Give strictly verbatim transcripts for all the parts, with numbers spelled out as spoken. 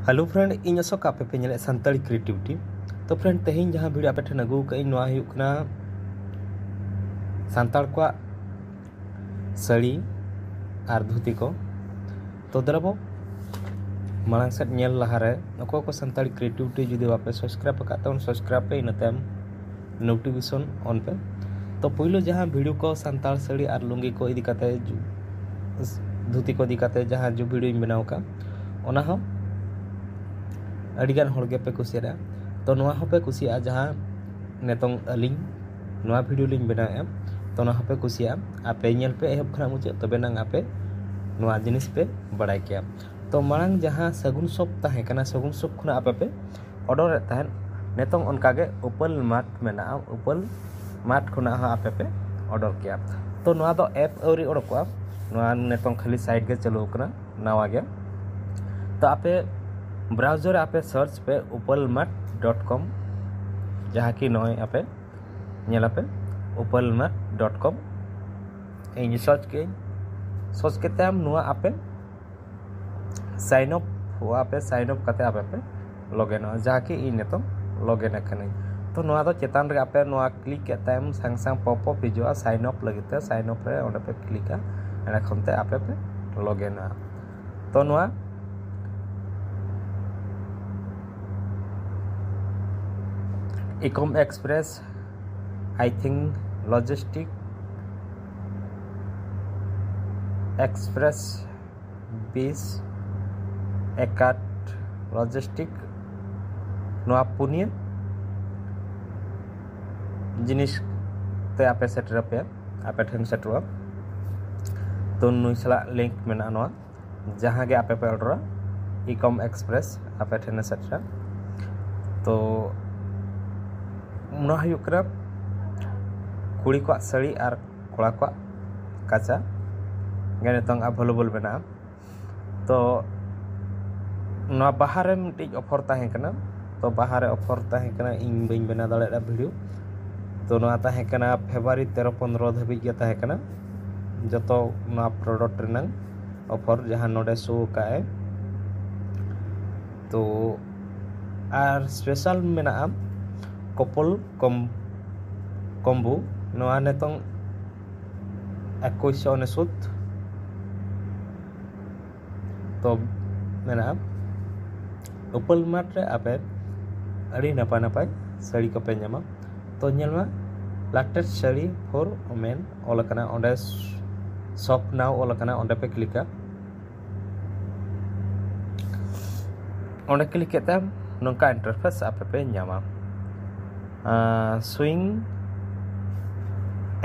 Hello friend, ᱤᱧ ᱚᱥᱳᱠ, ᱟᱯᱮ ᱯᱮ ᱧᱮᱞᱮᱫ ᱥᱟᱱᱛᱟᱲᱤ Creativity᱾ ᱛᱚ friend, ᱛᱮᱦᱮᱧ ᱡᱟᱦᱟᱸ video ᱟᱯᱮ ᱴᱷᱮᱱ ᱟᱹᱜᱩ ᱟᱠᱟᱫ ᱤᱧ, ᱱᱚᱣᱟ ᱦᱩᱭᱩᱜ ᱠᱟᱱᱟ ᱥᱟᱱᱛᱟᱲ ᱠᱚᱣᱟᱜ ᱥᱟᱹᱲᱤ ᱟᱨ ᱫᱷᱩᱛᱤ ᱠᱚ᱾ ᱛᱚ ᱫᱮᱞᱟᱵᱚ ᱢᱟᱲᱟᱝ ᱥᱮᱫ ᱧᱮᱞ ᱞᱟᱦᱟᱨᱮ, ᱚᱠᱚᱭ ᱠᱚ ᱥᱟᱱᱛᱟᱲᱤ Creativity ᱡᱩᱫᱤ ᱵᱟᱯᱮ subscribe ᱟᱠᱟᱫ ᱛᱟᱵᱚᱱ, subscribe ᱯᱮ, ᱤᱱᱟᱹ ᱛᱟᱭᱚᱢ notification on ᱯᱮ᱾ ᱛᱚ ᱯᱳᱭᱞᱳ ᱡᱟᱦᱟᱸ video ᱠᱚ ᱥᱟᱱᱛᱟᱲ ᱥᱟᱹᱲᱤ ᱟᱨ ᱞᱩᱝᱜᱤ ᱠᱚ ᱤᱫᱤ ᱠᱟᱛᱮ, ᱫᱷᱩᱛᱤ ᱠᱚ ᱤᱫᱤ ᱠᱟᱛᱮ ᱡᱟᱦᱟᱸ ᱡᱩ videoᱧ ᱵᱮᱱᱟᱣ ᱟᱠᱟᱫ, ᱚᱱᱟ ᱦᱚᱸ ᱟᱹᱰᱤᱜᱟᱱ ᱦᱚᱲ ᱜᱮᱯᱮ ᱠᱩᱥᱤᱭᱟᱜᱼᱟ᱾ ᱛᱚ ᱱᱚᱣᱟ ᱦᱚᱸᱯᱮ ᱠᱩᱥᱤᱭᱟᱜᱼᱟ, ᱡᱟᱦᱟᱸ ᱱᱤᱛᱚᱝ ᱟᱹᱞᱤᱧ ᱱᱚᱣᱟ video ᱞᱤᱧ ᱵᱮᱱᱟᱣᱮᱫᱼᱟ, ᱛᱚ ᱚᱱᱟ ᱦᱚᱸᱯᱮ ᱠᱩᱥᱤᱭᱟᱜᱼᱟ᱾ ᱟᱯᱮ ᱧᱮᱞ ᱯᱮ ᱮᱦᱚᱵ ᱠᱷᱚᱱᱟᱜ ᱢᱩᱪᱟᱹᱫ, ᱛᱚᱵᱮ ᱱᱟᱝ ᱟᱯᱮ ᱱᱚᱣᱟ ᱡᱤᱱᱤᱥ ᱯᱮ ᱵᱟᱲᱟᱭ ᱠᱮᱭᱟ᱾ ᱛᱚ ᱢᱟᱲᱟᱝ ᱡᱟᱦᱟᱸ ᱥᱟᱹᱜᱩᱱ shop ᱛᱟᱦᱮᱸ ᱠᱟᱱᱟ, ᱥᱟᱹᱜᱩᱱ shop ᱠᱷᱚᱱᱟᱜ ᱟᱯᱮ ᱯᱮ order ᱮᱫ ᱛᱟᱦᱮᱸᱫ, ᱱᱤᱛᱚᱝ ᱚᱱᱠᱟᱜᱮ Opal Mart ᱢᱮᱱᱟᱜᱼᱟ, Opal Mart ᱠᱷᱚᱱᱟᱜ ᱦᱚᱸ ᱟᱯᱮ ᱯᱮ order ᱠᱮᱭᱟ᱾ ᱛᱚ ᱱᱚᱣᱟ ᱫᱚ app ᱟᱹᱣᱨᱤ ᱚᱰᱚᱠᱚᱜᱼᱟ, ᱱᱚᱣᱟ ᱱᱤᱛᱚᱝ ᱠᱷᱟᱹᱞᱤ site ᱜᱮ ᱪᱟᱹᱞᱩ ᱟᱠᱟᱱᱟ, ᱱᱟᱣᱟ ᱜᱮ᱾ ᱛᱚ ᱟᱯᱮ browser ᱨᱮ ᱟᱯᱮ search ᱯᱮ opalmart dot com, ᱡᱟᱦᱟᱸ ᱠᱤ ᱱᱚᱜᱼᱚᱭ ᱟᱯᱮ ᱧᱮᱞᱟᱯᱮ opalmart dot com᱾ ᱤᱧ search ᱠᱮᱫᱟᱹᱧ, search ᱠᱟᱛᱮ ᱟᱢ ᱱᱚᱣᱟ ᱟᱯᱮ sign up ᱟᱯᱮ, sign up ᱠᱟᱛᱮ ᱟᱯᱮ ᱯᱮ login ᱚᱜᱼᱟ, ᱡᱟᱦᱟᱸ ᱠᱤ ᱤᱧ ᱱᱤᱛᱚᱝ login ᱟᱠᱟᱱᱟᱹᱧ᱾ ᱛᱚ ᱱᱚᱣᱟ ᱫᱚ ᱪᱮᱛᱟᱱ ᱨᱮ ᱟᱯᱮ ᱱᱚᱣᱟ click ᱠᱮᱫ ᱛᱟᱭᱚᱢ ᱥᱟᱝ ᱥᱟᱝ pop up ᱦᱤᱡᱩᱜᱼᱟ sign up ᱞᱟᱹᱜᱤᱫ ᱛᱮ, sign up ᱨᱮ ᱚᱸᱰᱮ ᱯᱮ clickᱟ, ᱮᱸᱰᱮ ᱠᱷᱚᱱ ᱛᱮ ᱟᱯᱮ ᱯᱮ login ᱚᱜᱼᱟ᱾ ᱛᱚ ᱱᱚᱣᱟ Ecom Express, I think Logistic Express, bis, Ekat Logistic, ᱱᱚᱣᱟ ᱯᱩᱱᱭᱟᱹ ᱡᱤᱱᱤᱥ ᱛᱮ ᱟᱯᱮ ᱥᱮᱴᱮᱨ ᱟᱯᱮᱭᱟ, ᱟᱯᱮ ᱴᱷᱮᱱ ᱥᱮᱴᱮᱨᱚᱜᱼᱟ᱾ ᱛᱚ ᱱᱩᱭ ᱥᱟᱞᱟᱜ link ᱢᱮᱱᱟᱜᱼᱟ ᱱᱚᱣᱟ, ᱡᱟᱦᱟᱸ ᱜᱮ ᱟᱯᱮ ᱯᱮ order-ᱟ, Ecom Express ᱟᱯᱮ ᱴᱷᱮᱱᱮ ᱥᱮᱴᱮᱨᱟ᱾ ᱛᱚ ᱱᱚᱣᱟ ᱦᱩᱭᱩᱜ ᱠᱟᱱᱟ ᱠᱩᱲᱤ ᱠᱚᱣᱟᱜ ᱥᱟᱹᱲᱤ ᱟᱨ ᱠᱚᱲᱟ ᱠᱚᱣᱟᱜ ᱠᱟᱪᱟ ᱜᱮ ᱱᱤᱛᱚᱝ available ᱢᱮᱱᱟᱜᱼᱟ᱾ ᱛᱚ ᱱᱚᱣᱟ ᱵᱟᱦᱟ ᱨᱮ ᱢᱤᱫᱴᱤᱡ offer ᱛᱟᱦᱮᱸ ᱠᱟᱱᱟ, ᱛᱚ ᱵᱟᱦᱟ ᱨᱮ offer ᱛᱟᱦᱮᱸ ᱠᱟᱱᱟ, ᱤᱧ ᱵᱟᱹᱧ ᱵᱮᱱᱟᱣ ᱫᱟᱲᱮᱭᱟᱜᱼᱟ video᱾ ᱛᱚ ᱱᱚᱣᱟ ᱛᱟᱦᱮᱸ ᱠᱟᱱᱟ February ᱛᱮᱨᱚ ᱯᱚᱱᱨᱚ ᱫᱷᱟᱹᱵᱤᱡ ᱜᱮ ᱛᱟᱦᱮᱸ ᱠᱟᱱᱟ ᱡᱚᱛᱚ ᱱᱚᱣᱟ product ᱨᱮᱱᱟᱜ offer, ᱡᱟᱦᱟᱸ ᱱᱚᱰᱮ show ᱟᱠᱟᱫ ᱟᱭ᱾ ᱛᱚ ᱟᱨ ᱥᱯᱮᱥᱟᱞ ᱢᱮᱱᱟᱜᱼᱟ ᱠᱚᱯᱚᱞ ᱠᱚᱢ ᱠᱚᱢᱵᱩ, ᱱᱚᱣᱟ ᱱᱤᱛᱚᱝ ᱮᱠᱩᱥᱥᱚ ᱩᱱᱤᱥᱩᱫ᱾ ᱛᱚ ᱢᱮᱱᱟᱜᱼᱟ ᱩᱯᱟᱹᱞ ᱢᱟᱨᱴ ᱨᱮ ᱟᱯᱮ ᱟᱹᱰᱤ ᱱᱟᱯᱟᱭ ᱱᱟᱯᱟᱭ ᱥᱟᱹᱲᱤ ᱠᱚᱯᱮ ᱧᱟᱢᱟ᱾ ᱛᱚ ᱧᱮᱞ ᱢᱮ, latest ᱥᱟᱹᱲᱤ for women ᱚᱞ ᱟᱠᱟᱱᱟ, ᱚᱸᱰᱮ shop now ᱚᱞ ᱟᱠᱟᱱᱟ, ᱚᱸᱰᱮ ᱯᱮ ᱠᱞᱤᱠᱟ᱾ ᱚᱸᱰᱮ ᱠᱞᱤᱠ ᱠᱮᱫ ᱛᱟᱭᱚᱢ ᱱᱚᱝᱠᱟ ᱤᱱᱴᱟᱨᱯᱷᱮᱥ ᱟᱯᱮ ᱯᱮ ᱧᱟᱢᱟ᱾ ᱥᱩᱭᱤᱝ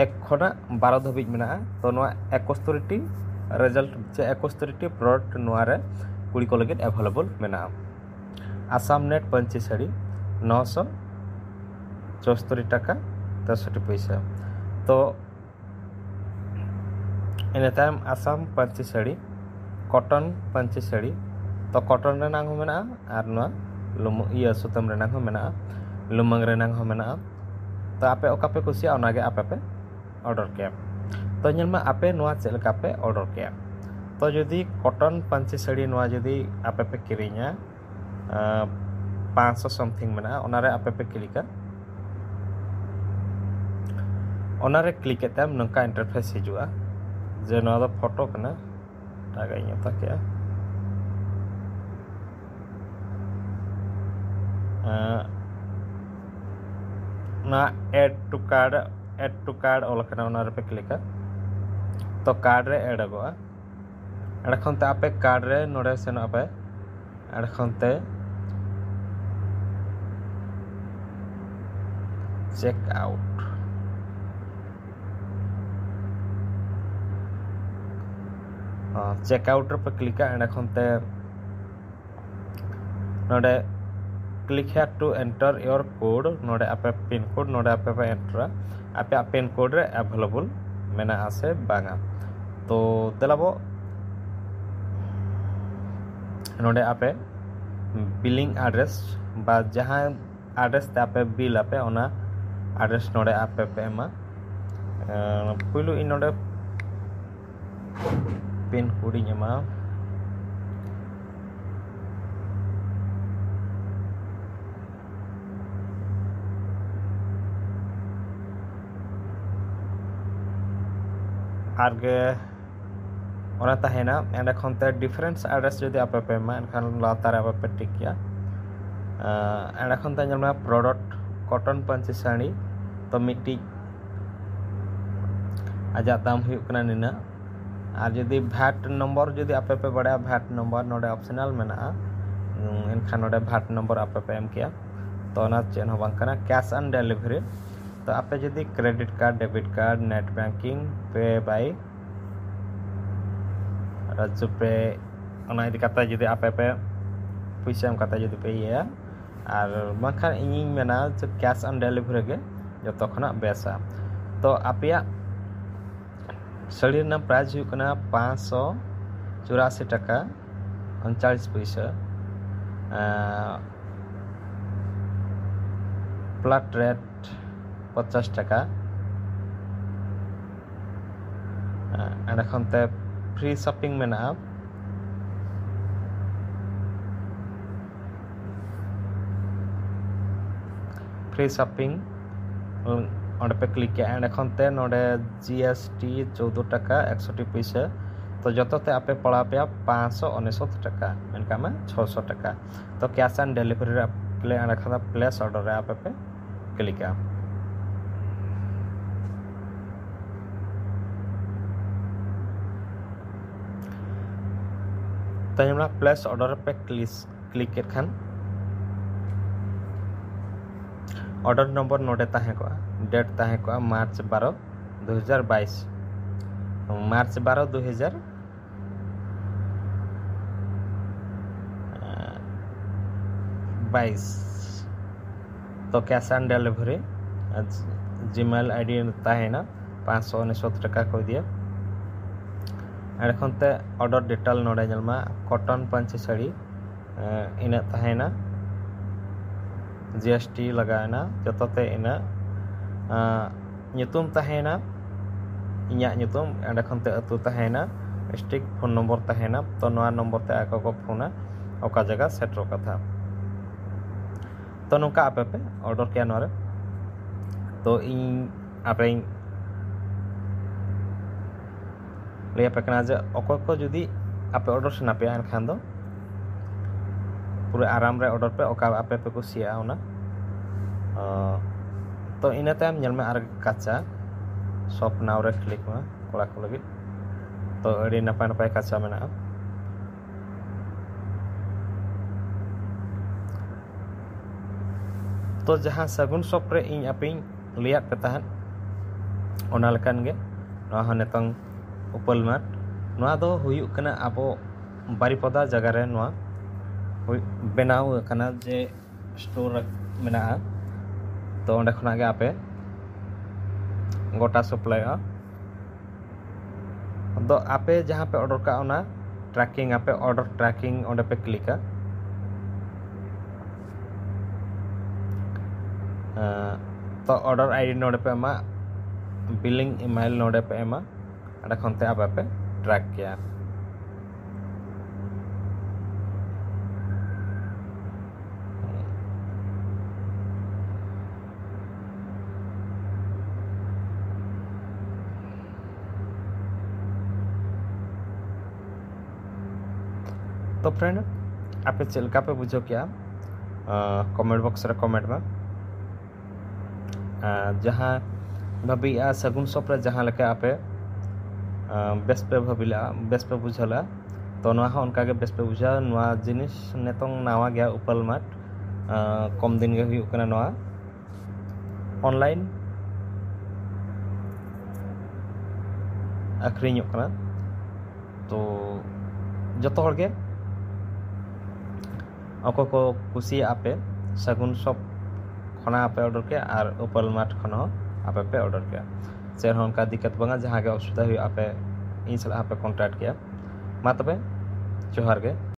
ᱮᱠ ᱠᱷᱚᱱᱟᱜ ᱵᱟᱨᱚ ᱫᱷᱟᱹᱵᱤᱡ ᱢᱮᱱᱟᱜᱼᱟ᱾ ᱛᱚ ᱱᱚᱣᱟ ᱮᱠᱩᱥᱛᱨᱤ ᱴᱤ ᱨᱮᱡᱟᱞᱴ ᱪᱮ ᱮᱠᱩᱥᱛᱨᱤ ᱴᱤ ᱯᱨᱚᱰᱟᱠᱴ ᱱᱚᱣᱟ ᱨᱮ ᱠᱩᱲᱤ ᱠᱚ ᱞᱟᱹᱜᱤᱫ ᱮᱵᱷᱮᱞᱮᱵᱚᱞ ᱢᱮᱱᱟᱜᱼᱟ᱾ ᱟᱥᱟᱢ ᱱᱮᱴ ᱯᱟᱹᱧᱪᱤ ᱥᱟᱹᱲᱤ ᱱᱚᱥᱚ ᱪᱳᱥᱛᱨᱤ ᱴᱟᱠᱟ ᱛᱮᱥᱚᱴᱴᱤ ᱯᱚᱭᱥᱟ᱾ ᱛᱚ ᱤᱱᱟᱹ ᱛᱟᱭᱚᱢ ᱟᱥᱟᱢ ᱯᱟᱹᱧᱪᱤ ᱥᱟᱹᱲᱤ, ᱠᱚᱴᱚᱱ ᱯᱟᱹᱧᱪᱤ ᱥᱟᱹᱲᱤ, ᱛᱚ ᱠᱚᱴᱚᱱ ᱨᱮᱱᱟᱝ ᱦᱚᱸ ᱢᱮᱱᱟᱜᱼᱟ ᱟᱨ ᱱᱚᱣᱟ ᱞᱩᱢᱟᱹ ᱤᱭᱟᱹ ᱥᱩᱛᱟᱹᱢ ᱨᱮᱱᱟᱝ ᱦᱚᱸ ᱢᱮᱱᱟᱜᱼᱟ, ᱞᱩᱢᱟᱹᱝ ᱨᱮᱱᱟᱝ ᱦᱚᱸ ᱢᱮᱱᱟᱜᱼᱟ᱾ ᱛᱚ ᱟᱯᱮ ᱚᱠᱟ ᱯᱮ ᱠᱩᱥᱤᱭᱟᱜᱼᱟ ᱚᱱᱟᱜᱮ ᱟᱯᱮ ᱯᱮ ᱚᱰᱟᱨ ᱠᱮᱭᱟ᱾ ᱛᱚ ᱧᱮᱞ ᱢᱮ ᱟᱯᱮ ᱱᱚᱣᱟ ᱪᱮᱫ ᱞᱮᱠᱟ ᱯᱮ ᱚᱰᱟᱨ ᱠᱮᱭᱟ᱾ ᱛᱚ ᱡᱩᱫᱤ ᱠᱚᱴᱚᱱ ᱯᱟᱹᱧᱪᱤ ᱥᱟᱹᱲᱤ ᱱᱚᱣᱟ ᱡᱩᱫᱤ ᱟᱯᱮ ᱯᱮ ᱠᱤᱨᱤᱧᱟ, ᱯᱟᱸᱪᱥᱚ ᱥᱟᱢᱛᱷᱤᱝ ᱢᱮᱱᱟᱜᱼᱟ, ᱚᱱᱟᱨᱮ ᱟᱯᱮ ᱯᱮ ᱠᱞᱤᱠᱟ᱾ ᱚᱱᱟᱨᱮ ᱠᱞᱤᱠ ᱠᱟᱛᱮ ᱱᱚᱝᱠᱟ ᱤᱱᱴᱟᱨᱯᱷᱮᱥ ᱦᱤᱡᱩᱜᱼᱟ ᱡᱮ ᱱᱚᱣᱟ ᱫᱚ ᱯᱷᱳᱴᱳ ᱠᱟᱱᱟ, ᱮᱴᱟᱜᱟᱜ ᱤᱧ ᱦᱟᱛᱟᱣ ᱠᱮᱜᱼᱟ᱾ ᱚᱱᱟ add to cart, add to cart ᱚᱞ ᱟᱠᱟᱱᱟ, ᱚᱱᱟ ᱨᱮᱯᱮ ᱠᱞᱤᱠᱟ᱾ ᱛᱚ ᱠᱟᱨᱰ ᱨᱮ ᱮᱰᱚᱜᱚᱜᱼᱟ᱾ ᱮᱸᱰᱮ ᱠᱷᱚᱱ ᱛᱮ ᱟᱯᱮ ᱠᱟᱨᱰ ᱨᱮ ᱱᱚᱰᱮ ᱥᱮᱱᱚᱜ ᱟᱯᱮ᱾ ᱮᱸᱰᱮ ᱠᱷᱚᱱ ᱛᱮ ᱪᱮᱠ ᱟᱣᱩᱴ, ᱪᱮᱠ ᱟᱣᱩᱴ ᱨᱮᱯᱮ ᱠᱞᱤᱠᱟ᱾ ᱮᱸᱰᱮ ᱠᱷᱚᱱ ᱛᱮ ᱱᱚᱰᱮ click here to enter your code, ᱱᱚᱰᱮ ᱟᱯᱮ ᱯᱤᱱ ᱠᱳᱰ ᱱᱚᱰᱮ ᱟᱯᱮ ᱯᱮ ᱮᱱᱴᱟᱨᱟ, ᱟᱯᱮᱭᱟᱜ ᱯᱤᱱ ᱠᱳᱰ ᱨᱮ ᱮᱵᱷᱮᱞᱮᱵᱚᱞ ᱢᱮᱱᱟᱜᱼᱟ ᱥᱮ ᱵᱟᱝᱟ᱾ ᱛᱚ ᱫᱮᱞᱟᱵᱚ ᱱᱚᱰᱮ ᱟᱯᱮ ᱵᱤᱞᱤᱝ ᱟᱰᱨᱮᱥ ᱵᱟ ᱡᱟᱦᱟᱸ ᱟᱰᱨᱮᱥ ᱛᱮ ᱟᱯᱮ ᱵᱤᱞ ᱟᱯᱮ, ᱚᱱᱟ ᱟᱰᱨᱮᱥ ᱱᱚᱰᱮ ᱟᱯᱮ ᱯᱮ ᱮᱢᱟ᱾ ᱯᱩᱭᱞᱩ ᱤᱧ ᱱᱚᱰᱮ ᱯᱤᱱ ᱠᱳᱰ ᱤᱧ ᱮᱢᱟ᱾ ᱟᱨ ᱜᱮ ᱚᱱᱟ ᱛᱟᱦᱮᱱᱟ᱾ ᱮᱸᱰᱮ ᱠᱷᱚᱱ ᱛᱮ difference address ᱡᱩᱫᱤ ᱟᱯᱮ ᱯᱮ ᱮᱢᱟ, ᱮᱱᱠᱷᱟᱱ ᱞᱟᱛᱟᱨ ᱨᱮ ᱟᱯᱮ ᱯᱮ ᱴᱤᱠ ᱠᱮᱭᱟ᱾ ᱮᱸᱰᱮ ᱠᱷᱚᱱ ᱛᱮ ᱧᱮᱞ ᱢᱮ product cotton ᱯᱟᱹᱧᱪᱤ ᱥᱟᱹᱲᱤ, ᱛᱚ ᱢᱤᱫᱴᱤᱡ ᱟᱡᱟᱜ ᱫᱟᱢ ᱦᱩᱭᱩᱜ ᱠᱟᱱᱟ ᱱᱤᱱᱟᱹᱜ᱾ ᱟᱨ ᱡᱩᱫᱤ ᱵᱷᱮᱴ ᱱᱚᱢᱵᱚᱨ ᱡᱩᱫᱤ ᱟᱯᱮ ᱯᱮ ᱵᱟᱲᱟᱭᱟ, ᱵᱷᱮᱴ ᱱᱚᱢᱵᱚᱨ ᱱᱚᱰᱮ optional ᱢᱮᱱᱟᱜᱼᱟ, ᱩᱸ, ᱮᱱᱠᱷᱟᱱ ᱱᱚᱰᱮ ᱵᱷᱮᱴ ᱱᱚᱢᱵᱚᱨ ᱟᱯᱮ ᱯᱮ ᱮᱢ ᱠᱮᱭᱟ᱾ ᱛᱚ ᱚᱱᱟ ᱪᱮᱫ ᱦᱚᱸ ᱵᱟᱝ ᱠᱟᱱᱟ, cash on delivery᱾ ᱛᱚ ᱟᱯᱮ ᱡᱩᱫᱤ credit card, debit card, net banking, PayBuy, Razor Pay, ᱚᱱᱟ ᱤᱫᱤ ᱠᱟᱛᱮ ᱡᱩᱫᱤ ᱟᱯᱮ ᱯᱮ ᱯᱩᱭᱥᱟᱹ ᱮᱢ ᱠᱟᱛᱮ ᱡᱩᱫᱤ ᱯᱮ ᱤᱭᱟᱹᱭᱟ, ᱟᱨ ᱵᱟᱝᱠᱷᱟᱱ ᱤᱧᱤᱧ ᱢᱮᱱᱟ ᱡᱮ cash on delivery ᱜᱮ ᱡᱚᱛᱚ ᱠᱷᱚᱱᱟᱜ ᱵᱮᱥᱟ᱾ ᱛᱚ ᱟᱯᱮᱭᱟᱜ ᱥᱟᱹᱲᱤ ᱨᱮᱱᱟᱜ price ᱦᱩᱭᱩᱜ ᱠᱟᱱᱟ ᱯᱟᱸᱪᱥᱚ ᱪᱩᱨᱟᱥᱤ ᱴᱟᱠᱟ ᱩᱱᱪᱟᱞᱤᱥ ᱯᱩᱭᱥᱟᱹ, ᱮᱸ, flat rate ᱯᱚᱧᱪᱟᱥ ᱴᱟᱠᱟ᱾ ᱮᱸ, ᱮᱸᱰᱮ ᱠᱷᱚᱱ ᱛᱮ free shipping ᱢᱮᱱᱟᱜᱼᱟ᱾ Free shipping ᱚᱸᱰᱮ ᱯᱮ click ᱠᱮᱜᱼᱟ, ᱮᱸᱰᱮ ᱠᱷᱚᱱ ᱛᱮ ᱱᱚᱰᱮ GST ᱪᱳᱫᱽᱫᱳ ᱴᱟᱠᱟ ᱮᱠᱥᱚᱴᱤ ᱯᱩᱭᱥᱟᱹ᱾ ᱛᱚ ᱡᱚᱛᱚ ᱛᱮ ᱟᱯᱮ ᱯᱟᱲᱟᱣ ᱯᱮᱭᱟ ᱯᱟᱸᱪᱥᱚ ᱩᱱᱤᱥᱚᱛ ᱴᱟᱠᱟ, ᱢᱮᱱ ᱠᱟᱜ ᱢᱮ ᱪᱷᱚᱥᱚ ᱴᱟᱠᱟ᱾ ᱛᱚ cash on delivery ᱨᱮ ᱯᱞᱮ ᱮᱸᱰᱮ ᱠᱷᱟᱱ ᱫᱚ place order ᱨᱮ ᱟᱯᱮ ᱯᱮ click ᱟ᱾ ᱛᱟᱭᱚᱢ ᱨᱮ place order ᱨᱮ ᱯᱮ click click ᱠᱮᱫ ᱠᱷᱟᱱ order number ᱱᱚᱰᱮ ᱛᱟᱦᱮᱸ ᱠᱚᱜᱼᱟ, date ᱛᱟᱦᱮᱸ ᱠᱚᱜᱼᱟ ᱢᱟᱨᱪ ᱵᱟᱨᱚ ᱫᱩ ᱦᱟᱡᱟᱨ ᱵᱟᱭᱤᱥ, ᱢᱟᱨᱪ ᱵᱟᱨᱚ ᱫᱩ ᱦᱟᱡᱟᱨ ᱵᱟᱭᱤᱥ᱾ ᱛᱚ cash on delivery Gmail ID ᱛᱟᱦᱮᱸᱭᱮᱱᱟ, ᱯᱟᱸᱪᱥᱚ ᱩᱱᱤᱥᱚᱛ ᱴᱟᱠᱟ ᱠᱚ ᱤᱫᱤᱭᱟ᱾ ᱮᱸᱰᱮ ᱠᱷᱚᱱ ᱛᱮ order detail ᱱᱚᱰᱮ ᱧᱮᱞ ᱢᱟ, cotton ᱯᱟᱹᱧᱪᱤ ᱥᱟᱹᱲᱤ, ᱮᱸ, ᱤᱱᱟᱹᱜ ᱛᱟᱦᱮᱸᱭᱮᱱᱟ, GST ᱞᱟᱜᱟᱣᱮᱱᱟ, ᱡᱚᱛᱚ ᱛᱮ ᱤᱱᱟᱹᱜ, ᱮᱸ, ᱧᱩᱛᱩᱢ ᱛᱟᱦᱮᱸᱭᱮᱱᱟ, ᱤᱧᱟᱹᱜ ᱧᱩᱛᱩᱢ, ᱮᱸᱰᱮ ᱠᱷᱚᱱ ᱛᱮ ᱟᱹᱛᱩ ᱛᱟᱦᱮᱸᱭᱮᱱᱟ, district, phone number ᱛᱟᱦᱮᱸᱭᱮᱱᱟ᱾ ᱛᱚ ᱱᱚᱣᱟ number ᱛᱮ ᱟᱠᱚ ᱠᱚ ᱯᱷᱳᱱᱟ, ᱚᱠᱟ ᱡᱟᱭᱜᱟ ᱥᱮᱴᱮᱨᱚᱜ ᱠᱟᱛᱷᱟ᱾ ᱛᱚ ᱱᱚᱝᱠᱟ ᱟᱯᱮ ᱯᱮ order ᱠᱮᱭᱟ ᱱᱚᱣᱟ ᱨᱮ᱾ ᱛᱚ ᱤᱧ ᱟᱯᱮᱧ ᱞᱟᱹᱭ ᱟᱯᱮ ᱠᱟᱱᱟ ᱡᱮ ᱚᱠᱚᱭ ᱠᱚ ᱡᱩᱫᱤ ᱟᱯᱮ ᱚᱰᱟᱨ ᱥᱟᱱᱟ ᱯᱮᱭᱟ, ᱮᱱᱠᱷᱟᱱ ᱫᱚ ᱯᱩᱨᱟᱹ ᱟᱨᱟᱢ ᱨᱮ ᱚᱰᱟᱨ ᱯᱮ, ᱚᱠᱟ ᱟᱯᱮ ᱯᱮ ᱠᱩᱥᱤᱭᱟᱜᱼᱟ ᱚᱱᱟ᱾ ᱟᱸ, ᱛᱚ ᱤᱱᱟᱹ ᱛᱟᱭᱚᱢ ᱧᱮᱞ ᱢᱮ ᱟᱨ ᱠᱟᱪᱟ ᱥᱚᱯ ᱱᱟᱣ ᱨᱮ ᱠᱞᱤᱠ ᱢᱮ ᱠᱚᱲᱟ ᱠᱚ ᱞᱟᱹᱜᱤᱫ᱾ ᱛᱚ ᱟᱹᱰᱤ ᱱᱟᱯᱟᱭ ᱱᱟᱯᱟᱭ ᱠᱟᱪᱟ ᱢᱮᱱᱟᱜᱼᱟ᱾ ᱛᱚ ᱡᱟᱦᱟᱸ ᱥᱟᱹᱜᱩᱱ ᱥᱚᱯ ᱨᱮ ᱤᱧ ᱟᱯᱮᱧ ᱞᱟᱹᱭᱟᱫ ᱯᱮ ᱛᱟᱦᱮᱸᱫ, ᱚᱱᱟ ᱞᱮᱠᱟᱱ ᱜᱮ ᱱᱚᱣᱟ ᱦᱚᱸ ᱱᱤᱛᱚᱝ ᱩᱯᱟᱹᱞ ᱢᱟᱨᱴ᱾ ᱱᱚᱣᱟ ᱫᱚ ᱦᱩᱭᱩᱜ ᱠᱟᱱᱟ ᱟᱵᱚ ᱵᱟᱨᱤᱯᱚᱫᱟ ᱡᱟᱭᱜᱟ ᱨᱮ ᱱᱚᱣᱟ ᱦᱩᱭ-, ᱵᱮᱱᱟᱣ ᱟᱠᱟᱱᱟ ᱡᱮ ᱥᱴᱳᱨ ᱢᱮᱱᱟᱜᱼᱟ᱾ ᱛᱚ ᱚᱸᱰᱮ ᱠᱷᱚᱱᱟᱜ ᱜᱮ ᱟᱯᱮ ᱜᱚᱴᱟ ᱥᱟᱯᱞᱟᱭᱚᱜᱼᱟ᱾ ᱟᱫᱚ ᱟᱯᱮ ᱡᱟᱦᱟᱸ ᱯᱮ ᱚᱰᱟᱨ ᱠᱟᱜᱼᱟ, ᱚᱱᱟ ᱴᱨᱮᱠᱤᱝ ᱟᱯᱮ, ᱚᱰᱟᱨ ᱴᱨᱮᱠᱤᱝ ᱚᱸᱰᱮ ᱯᱮ ᱠᱞᱤᱠᱟ᱾ ᱮᱸ, ᱛᱚ ᱚᱰᱟᱨ ᱟᱭᱰᱤ ᱱᱚᱰᱮ ᱯᱮ ᱮᱢᱟ, ᱵᱤᱞᱤᱝ ᱤᱢᱮᱞ ᱱᱚᱰᱮ ᱯᱮ ᱮᱢᱟ, ᱚᱸᱰᱮ ᱠᱷᱚᱱ ᱛᱮ ᱟᱯᱮ ᱯᱮ ᱴᱨᱮᱠ ᱠᱮᱭᱟ᱾ ᱛᱚ ᱯᱷᱨᱮᱱᱰ, ᱟᱯᱮ ᱪᱮᱫ ᱞᱮᱠᱟ ᱯᱮ ᱵᱩᱡᱷᱟᱹᱣ ᱠᱮᱜᱼᱟ? ᱠᱚᱢᱮᱱᱴ ᱵᱚᱠᱥ ᱨᱮ ᱠᱚᱢᱮᱱᱴ ᱢᱮ᱾ ᱟᱨ ᱡᱟᱦᱟᱸ ᱵᱷᱟᱹᱵᱤᱭᱮᱜᱼᱟ ᱥᱟᱹᱜᱩᱱ ᱥᱚᱯ ᱨᱮ ᱡᱟᱦᱟᱸ ᱞᱮᱠᱟ ᱟᱯᱮ, ᱟᱸ, ᱵᱮᱥ ᱯᱮ ᱵᱷᱟᱹᱵᱤ ᱞᱮᱜᱼᱟ, ᱵᱮᱥ ᱯᱮ ᱵᱩᱡᱷᱟᱹᱣ ᱞᱮᱜᱼᱟ, ᱛᱚ ᱱᱚᱣᱟ ᱦᱚᱸ ᱚᱱᱠᱟ ᱜᱮ ᱵᱮᱥ ᱯᱮ ᱵᱩᱡᱷᱟᱹᱣᱟ᱾ ᱱᱚᱣᱟ ᱡᱤᱱᱤᱥ ᱱᱤᱛᱚᱝ ᱱᱟᱣᱟ ᱜᱮᱭᱟ, ᱩᱯᱟᱹᱞ ᱢᱟᱨᱴ, ᱟᱸ, ᱠᱚᱢ ᱫᱤᱱ ᱜᱮ ᱦᱩᱭᱩᱜ ᱠᱟᱱᱟ ᱱᱚᱣᱟ ᱚᱱᱞᱟᱭᱤᱱ ᱟᱹᱠᱷᱨᱤᱧᱚᱜ ᱠᱟᱱᱟ᱾ ᱛᱚ ᱡᱚᱛᱚ ᱦᱚᱲ ᱜᱮ ᱚᱠᱚᱭ ᱠᱚ ᱠᱩᱥᱤᱭᱟᱜᱼᱟ ᱯᱮ, ᱥᱟᱹᱜᱩᱱ ᱥᱚᱯ ᱠᱷᱚᱱᱟᱜ ᱟᱯᱮ ᱚᱰᱟᱨ ᱠᱮᱭᱟ ᱟᱨ ᱩᱯᱟᱹᱞ ᱢᱟᱨᱴ ᱠᱷᱚᱱ ᱦᱚᱸ ᱟᱯᱮ ᱯᱮ ᱚᱰᱟᱨ ᱠᱮᱭᱟ᱾ ᱪᱮᱫ ᱦᱚᱸ ᱚᱱᱠᱟ ᱫᱤᱠᱠᱟᱛ ᱵᱟᱝᱟ, ᱡᱟᱦᱟᱸ ᱜᱮ ᱚᱥᱩᱵᱤᱫᱷᱟ ᱦᱩᱭᱩᱜᱼᱟ ᱟᱯᱮ ᱤᱧ ᱥᱟᱞᱟᱜ ᱦᱟᱯᱮ ᱠᱚᱱᱴᱟᱠᱴ ᱠᱮᱭᱟ᱾ ᱢᱟ ᱛᱚᱵᱮ, ᱡᱚᱦᱟᱨ ᱜᱮ᱾